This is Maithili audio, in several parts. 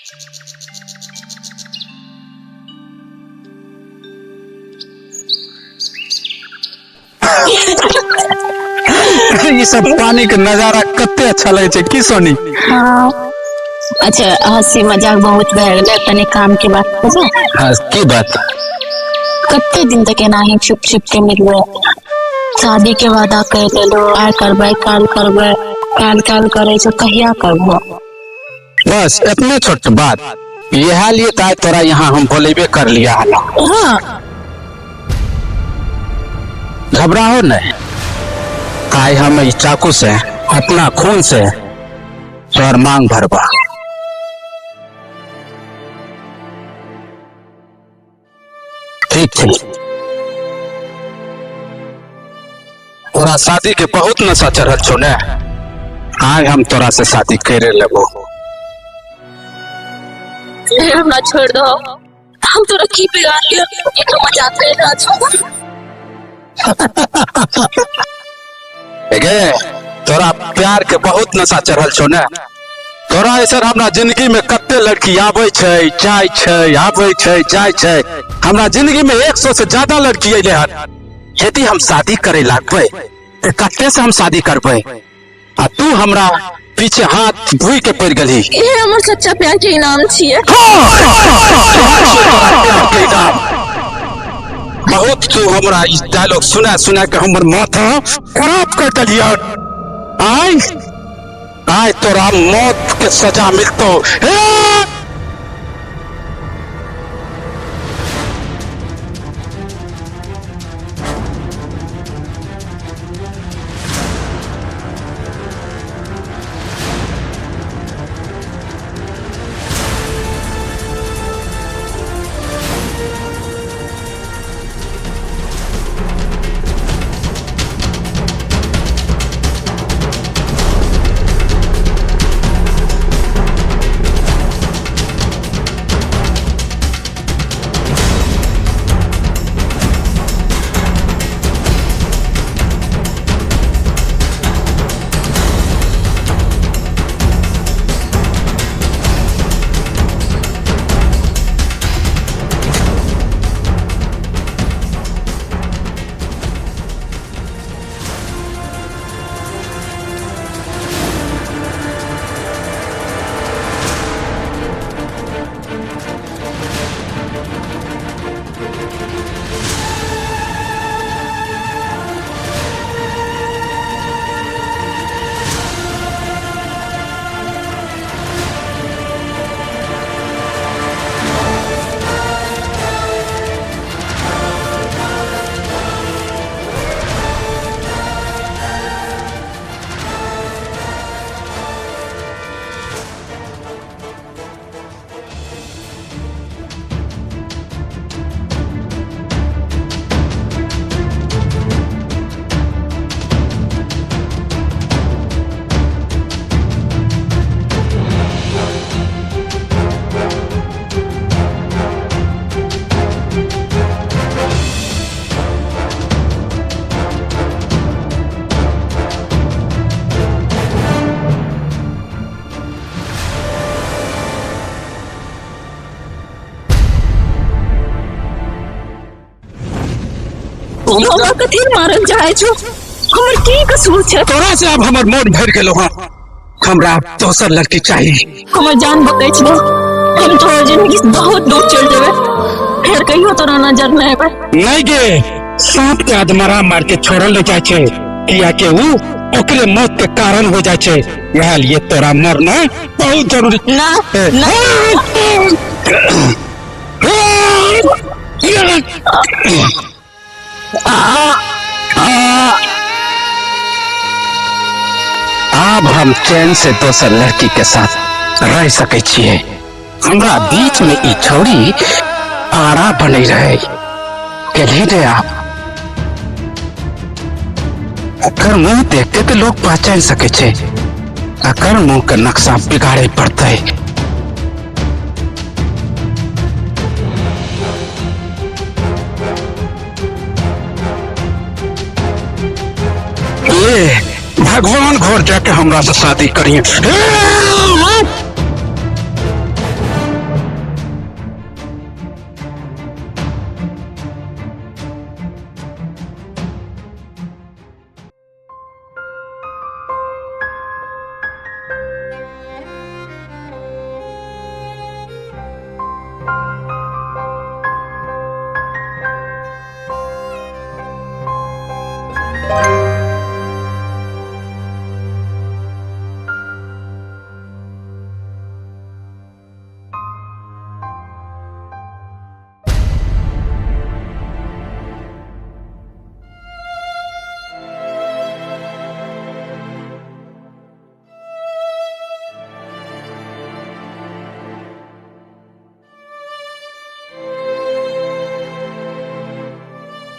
ई सब पानी के नजारा कते अच्छा लगे छै की सोनी? हाँ। अच्छा, हंसी मजाक बहुत भए गेलै, तनी काम के बात करू। हाँ, की बात? कते दिन तक एनाही छुप छुप के मिलबै? शादी के वादा कर लेलो, आइ करबै काल करबै, काल काल करै छौ, कहिया करबो? बस इतने छोट बात, यह लिए तो आज तोरा यहाँ हम बोलेबे कर लिया हला। हाँ। घबराहो नहीं, आइ हम इस चाकू से अपना खून से तोहर मांग भरबा। ठीक छै, तोरा शादी के बहुत नशा चढ़ल छौ ने, आइ हम तोरा से शादी करे लेबो। ए, हमरा छोड़ दो, हम तोरा की बिगाड़ लियो? एक मजाक कर रहा छो। गे, तोरा प्यार के बहुत नशा चढ़ल छौ ने, तोरा ऐसा हमरा जिंदगी में कते लड़की आबै छै जाय छै, आबै छै जाय छै, हमरा जिंदगी में 100 से ज्यादा लड़की अइले हन। यदि हम शादी करे लागबै तऽ कते से हम शादी करबै, आ तू हमरा पीछे हाथ धोई के पड़ गेलही। ये हमर सच्चा प्यार के इनाम छियै। बहुत तू हमरा ई डायलॉग सुना सुना के हमर माथा खराब कर देलियै। आय आय तोरा मौत के सजा मिलतो। हे! हमरा कथी मारल चाहे छो? हमर की कसूर छै? तोरा से अब हमर मोन भरि गेलो हँ, हमरा दोसर लड़की चाहिए। हमर जान बकै छलो, हम तोहर जिंदगी से बहुत दूर चल जेबै, फेर कहियो तोरा नजर नहि एबै। नहीं गे, सांप के अधमरा मार के छोड़ल नहीं जाय छै, किया के ऊ ओकरे मौत के कारण हो जाय छै। इएह लिए तोरा मरना बहुत जरूरी। ना, ना। आब हम चैन से दोसर लड़की के साथ रह सकै छियै। हमरा बीच में ई छौड़ी आरा बनै रहे गेलही रे। आप ओकर मुंह देखते तो लोग पहचान सकै छै, अकर मुंह के नक्शा बिगाड़े पड़तै। ए, भगवान घर जाके हमरा से शादी करिए।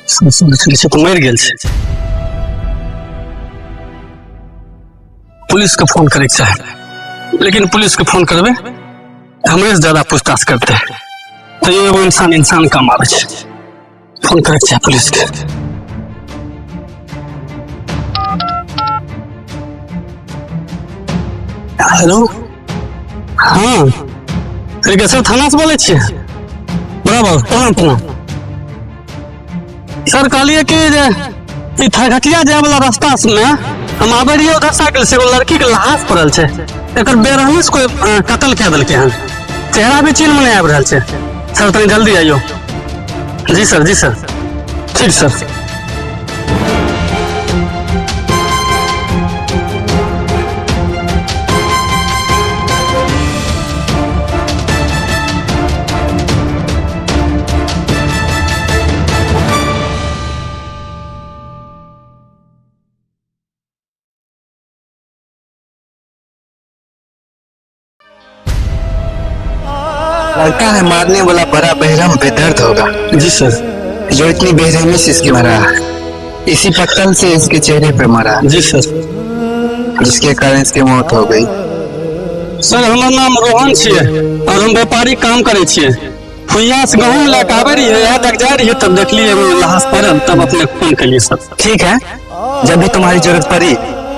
छै तऽ मरि गेल छै। पुलिस के फोन करैके चाही, लेकिन पुलिस के फोन करबै हमरे से ज्यादा पूछताछ करते, तैयो एगो इंसान इंसान काम आबै छै। फोन करैके चाही पुलिस के। हेलो, हाँ सर, थाना से बोलै छियै? बराबर, प्रणाम प्रणाम सर। कहलियै कि जे ई थरघटिया जाय वाला रास्ता में हम आबै रहियै उधर साइकिल से, एगो लड़की के लहास पड़ल छै। एकर बेरहमी से कोई कत्ल कए देलकै हन। चेहरा भी चिन्ह में नहि आबि रहल छै सर, तनी जल्दी आइयो। जी सर, जी सर, ठीक सर। लड़का है मारने वाला बड़ा बेरहम बेदर्द होगा। जी सर। जो इतनी बेरहमी से इसके मारा, इसी पत्थर से इसके चेहरे पे मारा। जी सर। जिसके कारण इसकी मौत हो गई। सर, हमर नाम रोहन छियै और हम व्यापारी काम करै छियै। फुइया से गहूम लए के आबै रहियै, यहाँ तक जाइ रहियै तब देखलियै एगो लहास पड़ल, तब अपने फोन केलियै सर। ठीक है, जब भी तुम्हारी जरूरत पड़ी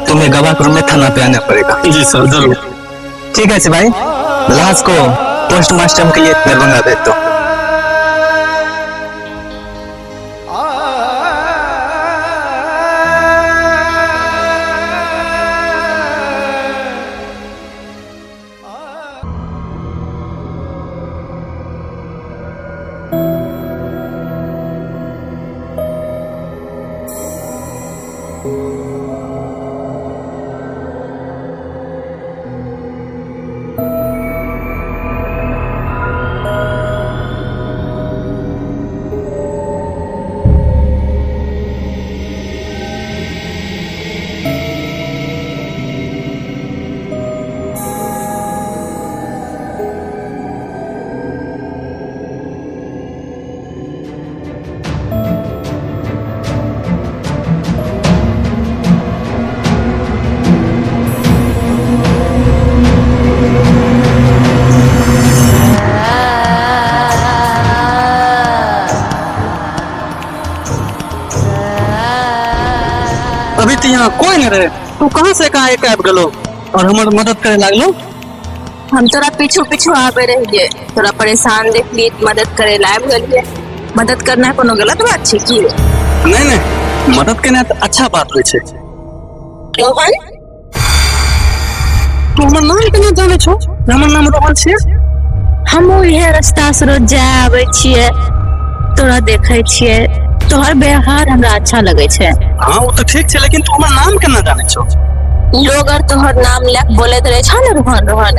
तुम्हें गवाह के रूप में थाना पे आना पड़ेगा। जी सर, जरूर। ठीक है भाई, लाश को पोस्टमास्टर के लिए दरभंगा भेज दो। अभी तो यहाँ कोई नहीं रहे, तू कहाँ से कहाँ एक आबि गेलो और हमर मदद करे लागलो? हम तोरा पीछू पीछू आबे रहिए, तोरा परेशान देखलिए, मदद करे ला आबि गेलिए। मदद करना कोनो गलत बात छै की? नहीं नहीं, मदद केनाइ तऽ अच्छा बात होइ छै। रोहन, तू हमर नाम केना जानै छौ? हमर नाम रोहन छियै। हमहूँ इहे रास्ता से रोज जाय आबै छियै, तोरा देखै छियै, तोहर व्यवहार हमरा अच्छा लगै छै। हाँ वो तऽ ठीक छै, लेकिन तू हमर नाम केना जानै छौ? लोग आर तोहर नाम लए के बोलैत रहे छौ ने, रोहन रोहन,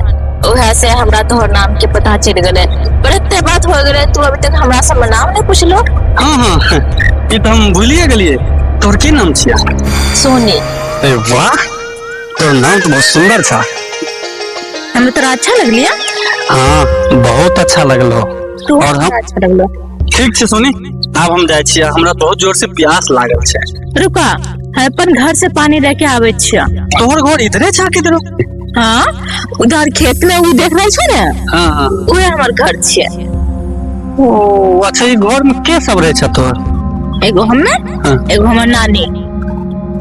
उहे से हमरा तोहर नाम के पता चलि गेलै। पर एते बात हो गेलै, तू अभी तक हमरा सब नाम नहि पुछलो। हाँ हाँ, ई तऽ हम भूलिए गेलियै। तोहर की नाम छियै? सोनी। अरे वाह, तोहर नाम तऽ बहुत सुंदर छा। हमरा तोरा अच्छा लगलियै? हाँ, बहुत अच्छा लगलो। तू और हम अच्छा लगलो। ठीक छै सोनी, आब हम जाइ छियै, हमरा बहुत जोर से प्यास लागल छै। रुका, हम अपन घर से पानी लेके आबै छियै। तोहर घर इधरे छा किधरो? हाँ, उधर खेत में उ देख रहल छौ ने? हाँ हाँ, उहे हमर घर छियै। ओ अच्छा, ई घर में के सब रहे छ तोहर? एगो हमे, हाँ। एगो हमर नानी।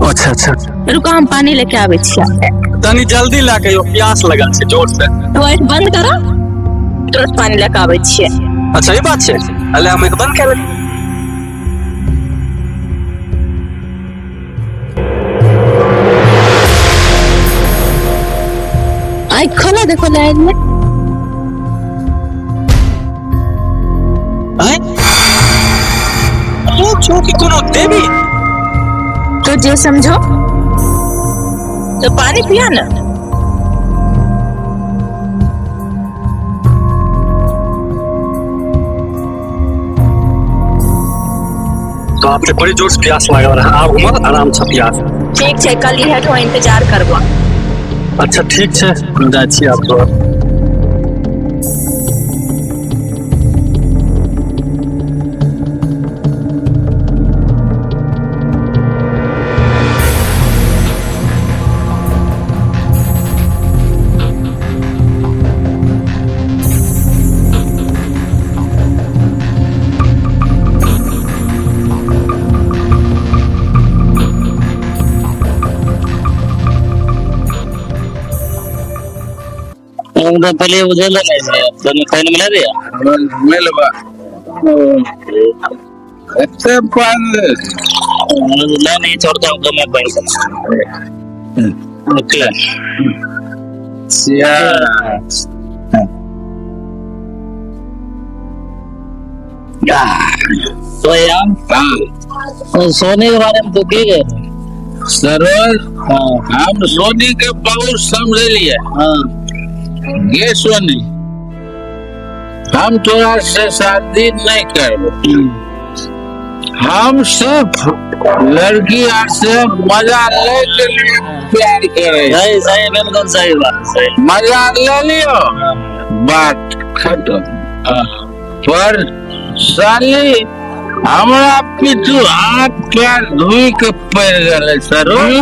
अच्छा अच्छा। रुका, हम पानी लेके आबै छियै। तनी जल्दी ला के, प्यास लगल छै जोर से। तू आँखि बंद करो, तुरंत पानी लेके आबै छियै। अच्छा, ई बात छै, अले हम एक बंद कर लेली। आँखि खोलो, देखो लाइन में। आँय? लोग छौ कि कोनो देवी? तो जे समझो, तो पानी पिया ना। बाप रे, बड़ी जोर से प्यास लागल रहा, आब हमर आराम से प्यास। ठीक छै, कल इहे ठो इंतजार करबो। अच्छा ठीक छै, हम जाइ छी आब घर। हम तो पहले बुझे नहीं छै तनी पानि मिला दिया। मिलबा एते पानि। नहीं नहीं छोड़ता हूँ मैं पानी। ओके। तो यार तो सोने के बारे में तो की गए? सरोज, हाँ। हम सोनी के बहुत समझ लिए। हाँ। ये सोनी, हम तोरा से शादी नहीं करबो, हम सिर्फ लड़की are से मजा ले के लिए प्यार करे। सही सही, बिल्कुल सही बात, सही। मजा ले लियो, बात खत्म। हाँ। पर साली हमरा पीछू हाथ पैर धोई के पड़ गए सरोज।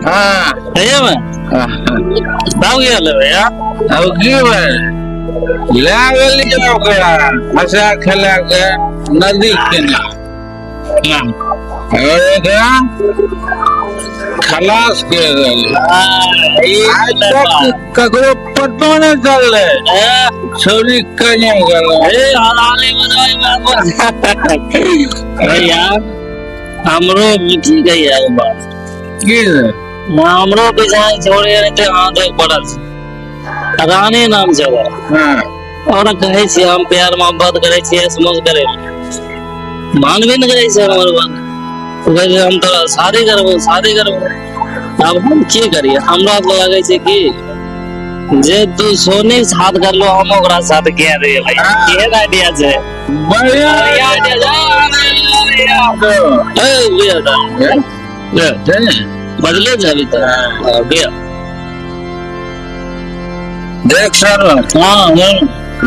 हाँ। सही में तब गेल भैया। अब की भेल, लए गेलियै ओकरा हँसा खेला के नदी किनार और एकरा खलास कर देलियै। आइ तक ककरो पतो नहि चललै छौरी कहाँ गेलै। भैया हमरो ठीक है यार बात। की? हमरो पीछा छोड़े रहते हाथ एक पड़ल छै, रानी नाम छै ओकर। हाँ। और कहै छियै हम प्यार मोहब्बत करै छियै, समझ करै मानबे नहि करै छै हमर बात। कहै छै हम तोरा शादी करबो शादी करबो। आब हम की करियै? हमरा तऽ लगै छै कि जे तू सोनी के साथ करलो हम ओकरा साथ किया रहियै भाई। केहन आइडिया छै? बढ़िया। बढ़िया आइडिया छै। ए, भैया, भैया, बदले छै अभी तक। हाँ, भैया। देख सर। हाँ हाँ।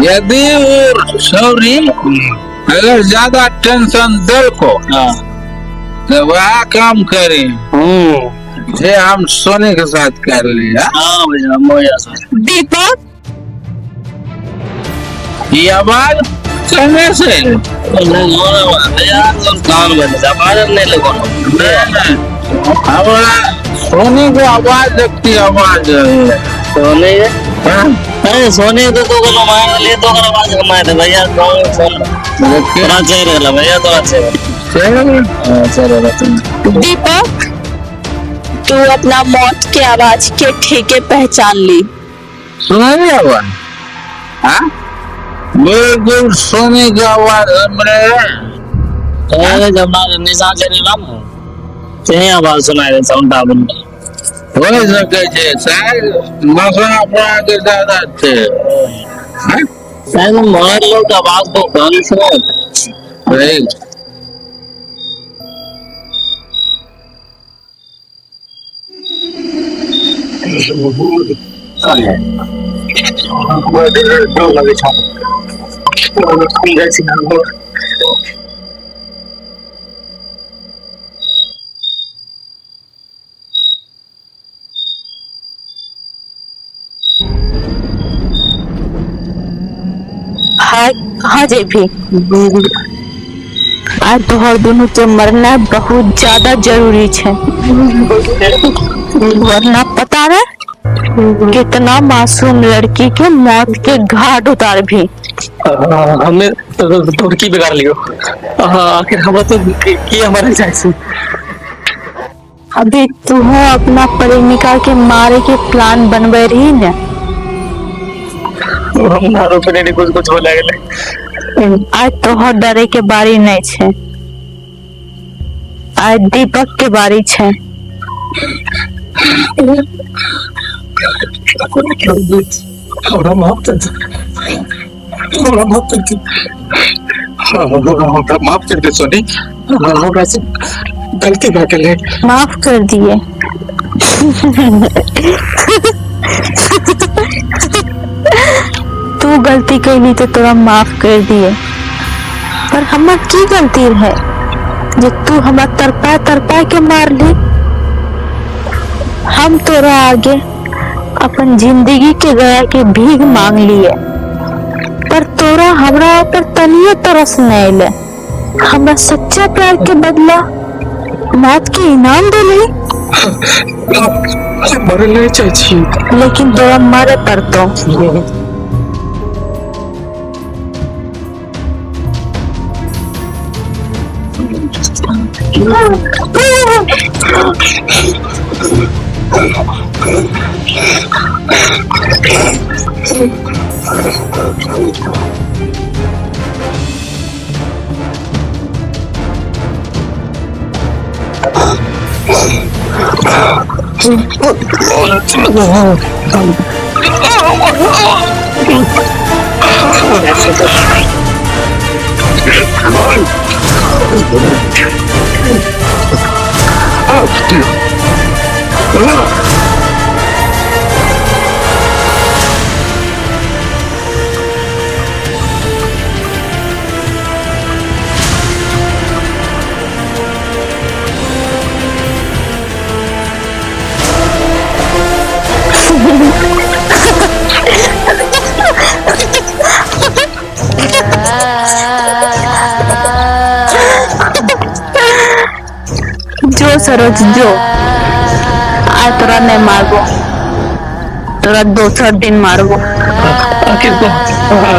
यदि वो छौरी अगर ज्यादा टेंशन देलको हाँ तो वह काम करी जे हम सोनी के साथ कर लिया। हाँ भैया, मोया सर। दीपक, ये आवाज कहने से हमरा सोनी को आवाज देखती आवाज है। सोने हाँ? अरे सोने तो तो गलो मार ले तो कर आवाज कमाए थे भैया। कौन सुन? देखिए। तोरा चढ़ गेल भैया, तोरा चढ़। चल। हां, चढ़ गेल। दीपक, तू अपना मौत के आवाज के ठीके पहचान ली। सुना नहीं आवाज? हाँ, बिल्कुल सोनी की आवाज हमरे। अरे जब ना निशान चढ़ गेल ना ते आवाज सुनाय दे साउंड बंद हो सके छै शायद नशा अपना के ज्यादा छै। हाँ? शायद मर लोग आवाज को कम सुनाए। सही। हाँ हाँ, जेबी आ तोहर दुनू के मरना बहुत ज्यादा जरूरी छै, वरना पता नहीं कितना मासूम लड़की के मौत के घाट उतार भी। हमने तो की बिगाड़ लियो? आखिर हमरा तो की हमारे जाए। अभी तू अपना प्रेमिका के मारे के प्लान बनबे रही ने? हम ना रोकने नहीं, कुछ कुछ बोला गेलै। आज तोहर डरे के बारी नहीं छै, आज दीपक के बारी छै। हमरा माफ कर दे, हमरा माफ कर दे, हमरा माफ कर दे सोनी, हमरा से गलती भऽ गेलै। माफ कर दिए। तू गलती कैली तो तोरा माफ कर दिए, पर हमर की गलती रहे जे तू हमरा तड़पा तड़पा के मारली? हम तोरा आगे अपन जिंदगी के गया के भीख मांग लिए, पर तोरा हमरा ऊपर तनियो तरस नहीं अयले। हमरा सच्चा प्यार के बदला मौत के इनाम देली। हम मरे नहीं चाहे छी। लेकिन तोरा मरे पड़तो। जो सरोज जो, आ तोरा नहीं मारबो, तोरा दोसर दिन मारबो। आखिर तो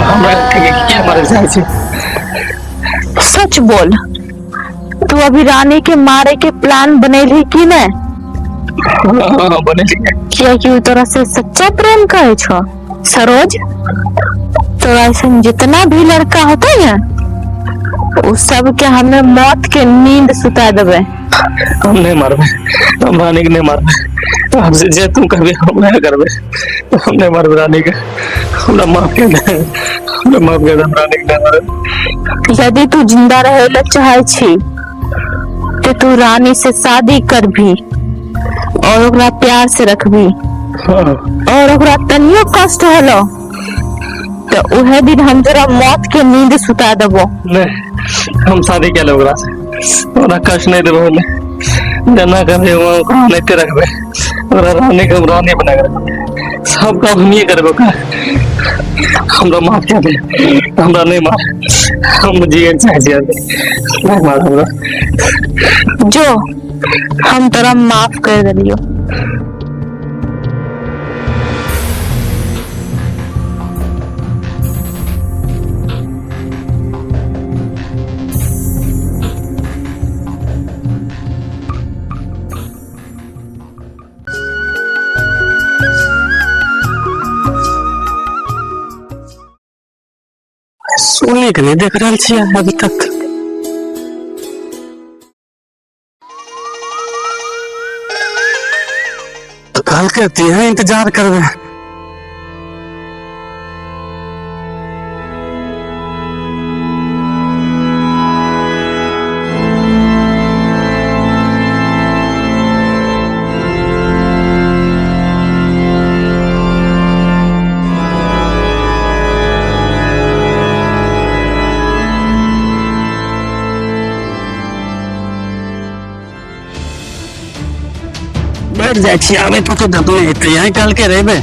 हमरा के किया मारे चाहे छी? सच बोल, तू अभी रानी के मारे के प्लान बनेली कि नहीं? हाँ, बनेली। कियाकि उ तोरा से सच्चा प्रेम करे छो सरोज। तोरा ऐसा जितना भी लड़का होता है उ सब के हमें मौत के नींद सुता देबे। हम नहीं मारबे, हम रानी के नहीं मारबे। हम जे तू कहबे हम नहीं करबे। हम नहीं मारबे रानी के, हमरा माफ कर दे, हमरा माफ कर दे, हम रानी के नहीं मारबे। यदि तू जिंदा रहे ला चाहे छी तो तू रानी से शादी करभी और ओकरा प्यार से रखबी। हाँ। और ओकरा तनियो कष्ट होलो तो उहे दिन हम तोरा मौत के नींद सुता देबो। नहीं, हम शादी के ले ओकरा से, ओकरा कष्ट नहीं देबो। हमे जेना करबे ओकरा ओनाहिते रखबे, ओकरा रानी के हम रानी बना के रखबे। सब काम हमिये करबे ओकरा। हमरा माफ कर दे, हमरा नहीं मार, हम जिए चाहे जिए, नहीं मार हमरा। जो हम तोरा माफ कर देलियो। सोनी के नहीं देख रहल छियै अभी तक। कहलकै तिहे इंतजार करबै। बैठ जाइ छी, आबै तो अपने हेतै, यहीं कहलकै रहबै।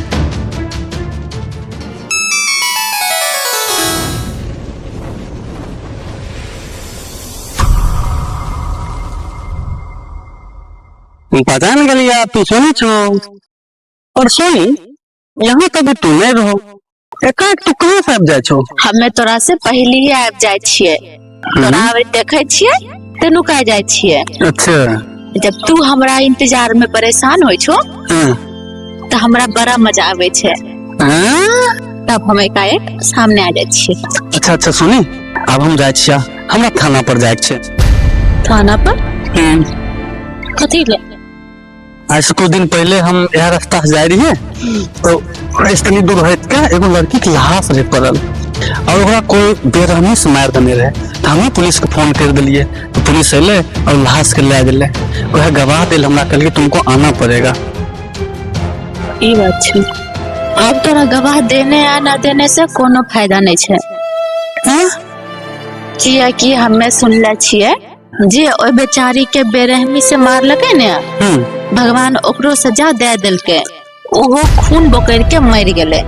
पता नहीं गली यार, तू सोनी छो और सोनी यहाँ कभी तू नहीं रहो, एकाएक तू कहाँ से आबि जाइ छो? हमे तोरा से पहले ही आबि जाइ छियै, तोरा आबैत देखै छियै ते नुका जाइ छियै। अच्छा। जब तू हमरा इंतजार में परेशान होइ छो तो हमरा बड़ा मजा आबै छै। हाँ? तब हम एकाएक सामने आ जाइ छियै। अच्छा अच्छा सोनी, आब हम जाइ छियै, हमरा थाना पर जाइ छै। थाना पर? कथी ले? आज से कुछ दिन पहले हम यह रास्ता से जाय रहिए तो तनी दूर हट के एगो लड़की के लाश रहे पड़ल और ओकरा कोई बेरहमी से मार देने रहे, तो हमें पुलिस के फोन कर दिलिए तो पुलिस अयलै और लाश के ले गेलै। वह गवाह दिल हमरा, कहलिए तुमको आना पड़ेगा। ई बात छै। अब तोरा गवाह देने आ ना देने से कोनो फायदा नहीं छै। कियाकि हमे सुनले छियै जे ओहि बेचारी के बेरहमी से मारलकै ने, भगवान ओकरो सजा दे देलकै, ओहो खून बोकरि के मरि गेलै।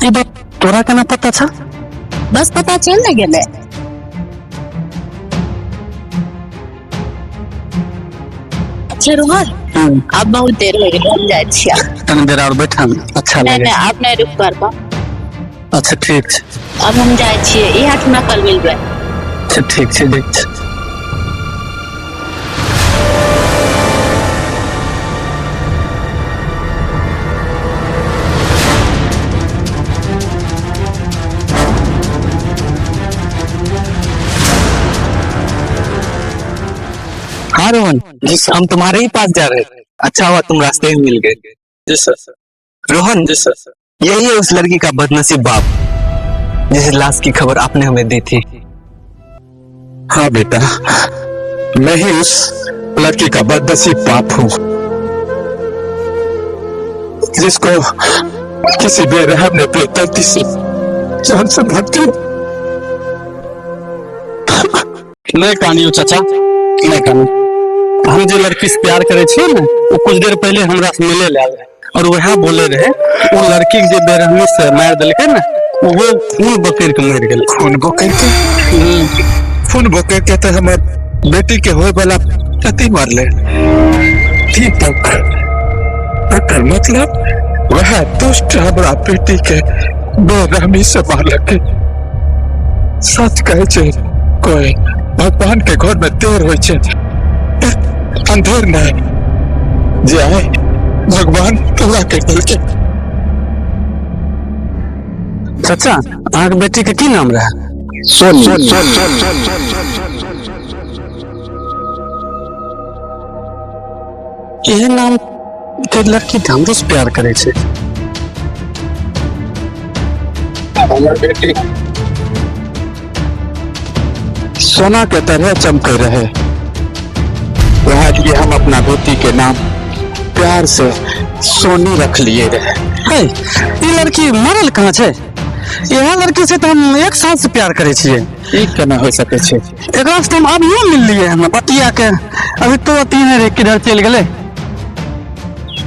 ई बात तोरा केना पता छौ? बस पता चल ने गेलै। अच्छा रोहन, अब बहुत देर हो गेल, हम जाइ छियै। तनी देर और बैठम, अच्छा नहीं लगे। नहीं, अब नहीं रुक पारबा। अच्छा ठीक छै। अब हम जाइ छियै, इएह ठुना कल मिलबै। अच्छा ठीक छै, ठीक छै। हाँ रोहन जी सर। हम तुम्हारे ही पास जा रहे थे, अच्छा हुआ तुम रास्ते में मिल गए। जी सर। रोहन जी सर। यही है उस लड़की का बदनसीब बाप जिसे लाश की खबर आपने हमें दी थी। हाँ बेटा, मैं ही उस लड़की का बदनसीब बाप हूँ जिसको किसी बेरहम ने बेदर्दी से जान से मार दिया। नहीं कानियो चाचा, नहीं कानियो। हम जे लड़की से प्यार करे छियै ने, वो कुछ देर पहले हमरा से मिले ले आयल और वह बोले रहे वो लड़की के जे बेरहमी से मार देलकै ने, वो खून बकैर के मरि गेलै। खून बोकर के? खून बोकर के तो हमर बेटी के होए वाला पति मरले दीपक। एकर मतलब वह दुष्ट हमरा बेटी के बेरहमी से मारलकै। सच कहै छै कोई, भगवान के घर में देर होइ छै पर अंधेर नहीं। जे आए भगवान तोरा के देलकै। चाचा, अहाँके बेटी के की नाम रहे? सोनी। इहे नाम के लड़की तऽ हमरो से प्यार करे छै। हमर बेटी सोना के तरह चमके रहे, वह लिए हम अपना बेटी के नाम प्यार से सोनी रख लिए रहे। हे, ई लड़की मरल कहाँ छै? इएह लड़की से तऽ हम एक साल से प्यार करे छियै। ई केना हो सके छै? एकरा से तऽ हम अभियो मिललियै हम बतिया के। अभी तो अथी नहि रहे, किधर चलि गेलै,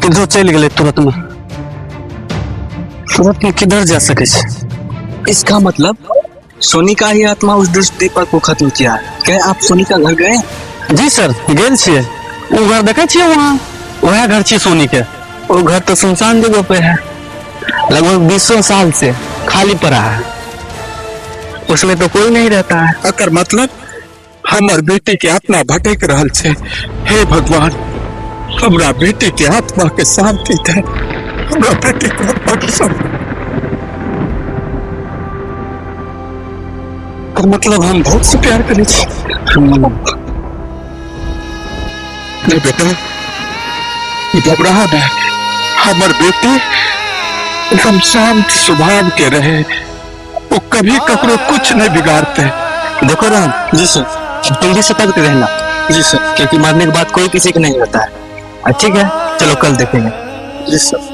किधर चलि गेलै तुरंत में, तुरंत में किधर जा सके छै? इसका मतलब सोनी का ही आत्मा उस दुष्ट दीपक को खत्म किया है। क्या आप सोनी का घर गए? जी सर, गेल छियै। ओ घर देखै छियै वहाँ, वएह घर छियै सोनी के। वो घर तो सुनसान जगह पे है, लगभग 20 साल से खाली पड़ा है, उसमें तो कोई नहीं रहता है। एकर मतलब हमर बेटी के आत्मा भटक रहल छै। हे भगवान, हमरा बेटी के आत्मा के शांति दे, हमरा बेटी के आत्मा के शांति। एकर मतलब हम बहुत से प्यार करे छी। नहीं बेटा, ई घबराह नहीं, हमर बेटी एकदम शांत स्वभाव के रहे, वो कभी ककरो कुछ नहीं बिगाड़ते। देखो रोहन। जी सर। तुम भी सतर्क रहना। जी सर। क्योंकि मरने के बाद कोई किसी को नहीं होता है। ठीक है, चलो कल देखेंगे। जी सर।